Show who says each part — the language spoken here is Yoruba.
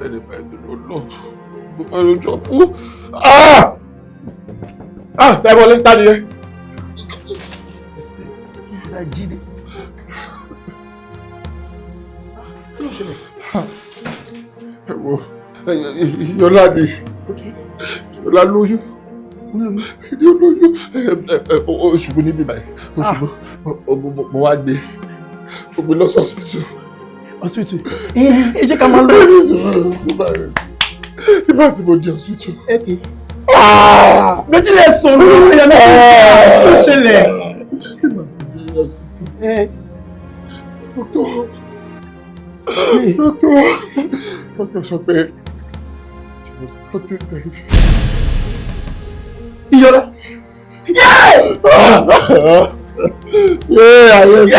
Speaker 1: Fẹ́ ní báyìí lọ mo fẹ́ lójó fún. Ah! Ẹ wọlé, ta ni yẹn?
Speaker 2: Jíde. Kí ló ṣẹlẹ̀?
Speaker 1: Ẹ wo, Yọlá ni. Yọlá lóyún. Ìdí olóyún. Ó ṣubú níbí báyìí. Ó ṣubú. Mo wá gbé. Mo gbé lọ sí hospital.
Speaker 2: Hospital. Ẹ jẹ́ ká máa lọ.
Speaker 1: Nígbà tí mo dé hospital.
Speaker 2: Méjì lè sọ̀rọ̀ ẹ̀yà méjì ló ṣẹlẹ̀.
Speaker 1: Doctor, doctor, doctor sọ pé she was 14 days.
Speaker 2: Iyọ̀lá.
Speaker 1: Yeah, ayé mi.